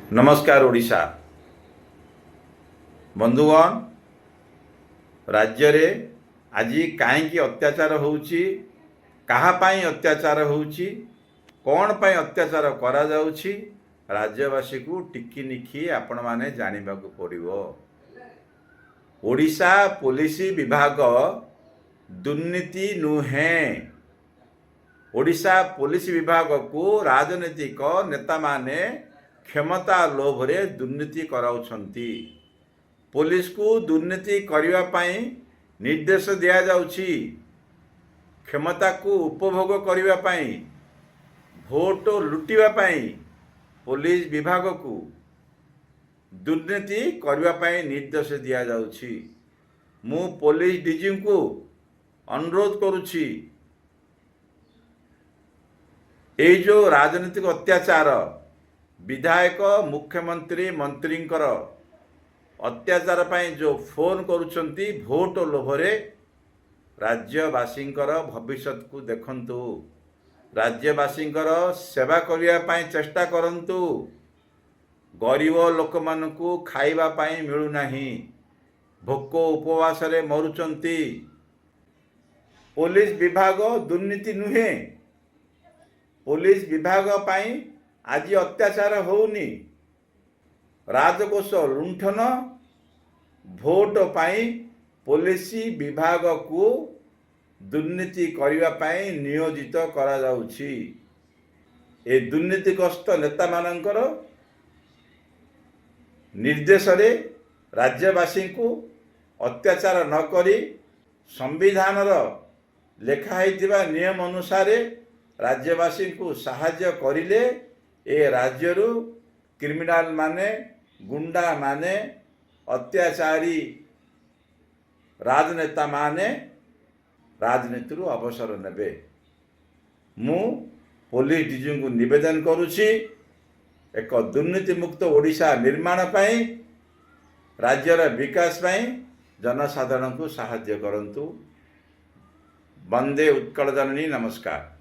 ନମସ୍କାର ଓଡ଼ିଶା। ବନ୍ଧୁଗଣ, ରାଜ୍ୟରେ ଆଜି କାହିଁକି ଅତ୍ୟାଚାର ହେଉଛି, କାହା ପାଇଁ ଅତ୍ୟାଚାର ହେଉଛି, କ'ଣ ପାଇଁ ଅତ୍ୟାଚାର କରାଯାଉଛି, ରାଜ୍ୟବାସୀକୁ ଟିକିନିଖି ଆପଣମାନେ ଜାଣିବାକୁ ପଡ଼ିବ। ଓଡ଼ିଶା ପୋଲିସ ବିଭାଗ ଦୁର୍ନୀତି ନୁହେଁ। ଓଡ଼ିଶା ପୋଲିସ ବିଭାଗକୁ ରାଜନୈତିକ ନେତାମାନେ କ୍ଷମତା ଲୋଭରେ ଦୁର୍ନୀତି କରାଉଛନ୍ତି। ପୋଲିସକୁ ଦୁର୍ନୀତି କରିବା ପାଇଁ ନିର୍ଦ୍ଦେଶ ଦିଆଯାଉଛି। କ୍ଷମତାକୁ ଉପଭୋଗ କରିବା ପାଇଁ, ଭୋଟ ଲୁଟିବା ପାଇଁ ପୋଲିସ ବିଭାଗକୁ ଦୁର୍ନୀତି କରିବା ପାଇଁ ନିର୍ଦ୍ଦେଶ ଦିଆଯାଉଛି। ମୁଁ ପୋଲିସ ଡିଜିଙ୍କୁ ଅନୁରୋଧ କରୁଛି, ଏଇ ଯେଉଁ ରାଜନୈତିକ ଅତ୍ୟାଚାର, ବିଧାୟକ, ମୁଖ୍ୟମନ୍ତ୍ରୀ, ମନ୍ତ୍ରୀଙ୍କର ଅତ୍ୟାଚାର ପାଇଁ ଯେଉଁ ଫୋନ୍ କରୁଛନ୍ତି ଭୋଟ ଲୋଭରେ, ରାଜ୍ୟବାସୀଙ୍କର ଭବିଷ୍ୟତକୁ ଦେଖନ୍ତୁ। ରାଜ୍ୟବାସୀଙ୍କର ସେବା କରିବା ପାଇଁ ଚେଷ୍ଟା କରନ୍ତୁ। ଗରିବ ଲୋକମାନଙ୍କୁ ଖାଇବା ପାଇଁ ମିଳୁନାହିଁ, ଭୋକ ଉପବାସରେ ମରୁଛନ୍ତି। ପୋଲିସ ବିଭାଗ ଦୁର୍ନୀତି ନୁହେଁ। ପୋଲିସ ବିଭାଗ ପାଇଁ ଆଜି ଅତ୍ୟାଚାର ହେଉନି। ରାଜକୋଷ ଲୁଣ୍ଠନ, ଭୋଟ ପାଇଁ ପୋଲିସ ବିଭାଗକୁ ଦୁର୍ନୀତି କରିବା ପାଇଁ ନିୟୋଜିତ କରାଯାଉଛି। ଏ ଦୁର୍ନୀତିଗ୍ରସ୍ତ ନେତାମାନଙ୍କର ନିର୍ଦ୍ଦେଶରେ ରାଜ୍ୟବାସୀଙ୍କୁ ଅତ୍ୟାଚାର ନ କରି ସମ୍ବିଧାନର ଲେଖା ହେଇଥିବା ନିୟମ ଅନୁସାରେ ରାଜ୍ୟବାସୀଙ୍କୁ ସାହାଯ୍ୟ କରିଲେ ଏ ରାଜ୍ୟରୁ କ୍ରିମିନାଲ ମାନେ, ଗୁଣ୍ଡାମାନେ, ଅତ୍ୟାଚାରୀ ରାଜନେତାମାନେ ରାଜନୀତିରୁ ଅବସର ନେବେ। ମୁଁ ପୋଲିସ ଡିଜିଙ୍କୁ ନିବେଦନ କରୁଛି, ଏକ ଦୁର୍ନୀତିମୁକ୍ତ ଓଡ଼ିଶା ନିର୍ମାଣ ପାଇଁ, ରାଜ୍ୟର ବିକାଶ ପାଇଁ ଜନସାଧାରଣଙ୍କୁ ସାହାଯ୍ୟ କରନ୍ତୁ। ବନ୍ଦେ ଉତ୍କଳ ଜନନୀ। ନମସ୍କାର।